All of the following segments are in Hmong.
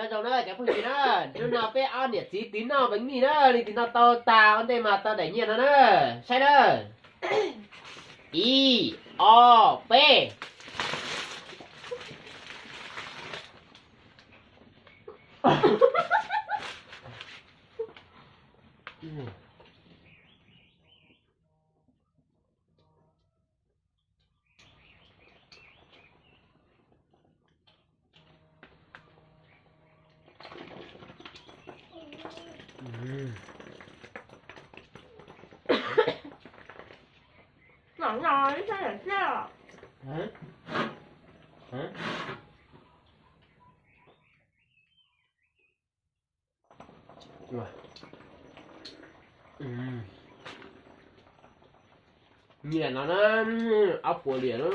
Nyob zoo na cov phooj ywg na, hnub no peb ob niam txiv twb noj peev mij na, leej twg noj tau tas ua ntej mas tau daim nyiaj no na. Saib na. Ib, ob, peb. Nyiam no na, ob puas liam na.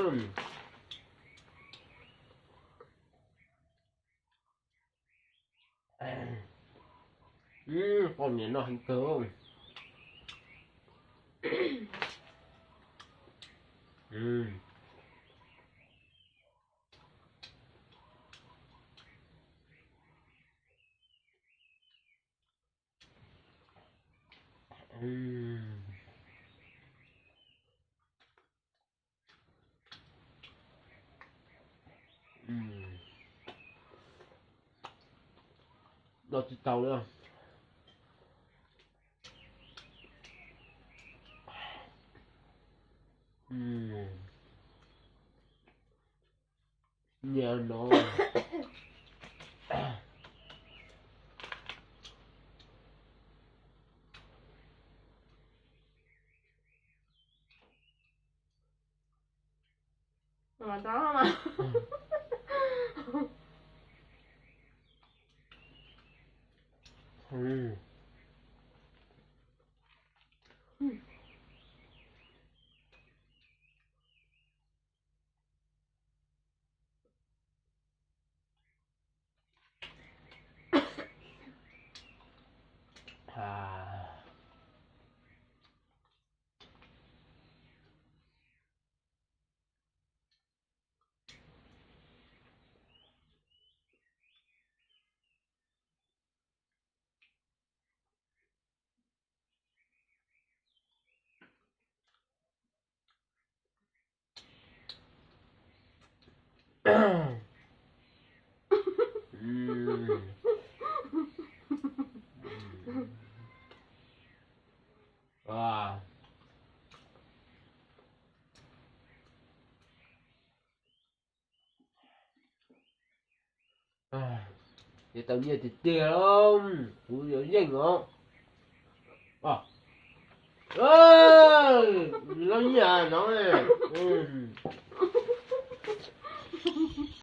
Poj niam no heev kawg. Noj tsis tau li. Nyiam no. Ces tau nyiaj tiag tiag, kuv yuav yeej os. Loj nyiaj no.